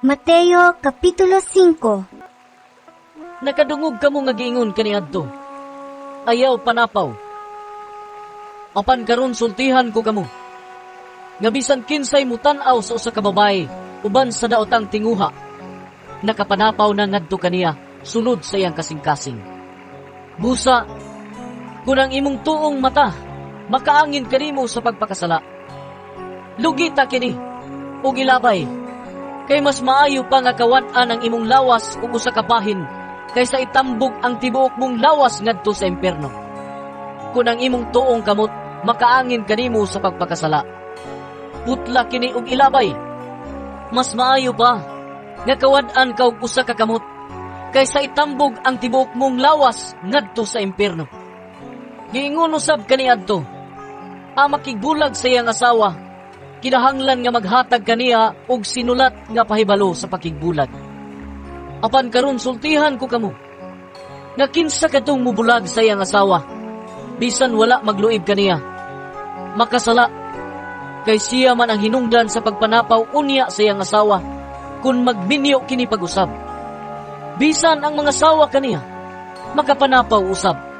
Mateo Kapitulo 5. Nakadungog kamo nga giingon kaniadto, "Ayaw panapaw." Apan karon sultihan ko kamo nga bisan kinsay mutan-aw sa usa ka babaye uban sa daotang tinguha, nakapanapaw na ngadto kaniya sulod sa iyang kasing-kasing. Busa, kung ang imong tuong mata makaangin kanimo sa pagpakasala, lugita kini ug ilabay, kay mas maayo pa nga kawad-an ang imong lawas ug usa ka bahin kaysa itambog ang tibuok mong lawas ngadto sa impierno. Kung ang imong tuong kamot makaangin kanimo sa pagpakasala, putla kini ug ilabay. Mas maayo pa nga kawad-an ka og usa ka kamot kaysa itambog ang tibuok mong lawas ngadto sa impierno. Giingon usab kaniadto, ang makigbulag sa iyang asawa, kinahanglan nga maghatag kaniya og sinulat nga pahibalo sa pakigbulag. Apan karon sultihan ko kamo nga kinsa kadtong mubulag sa iyang asawa, bisan wala magluib kaniya, makasala, kay siya man ang hinungdan sa pagpanapaw unya sa iyang asawa kung magminyo kini pag-usab. Bisan ang mga sawa kaniya, makapanapaw usab.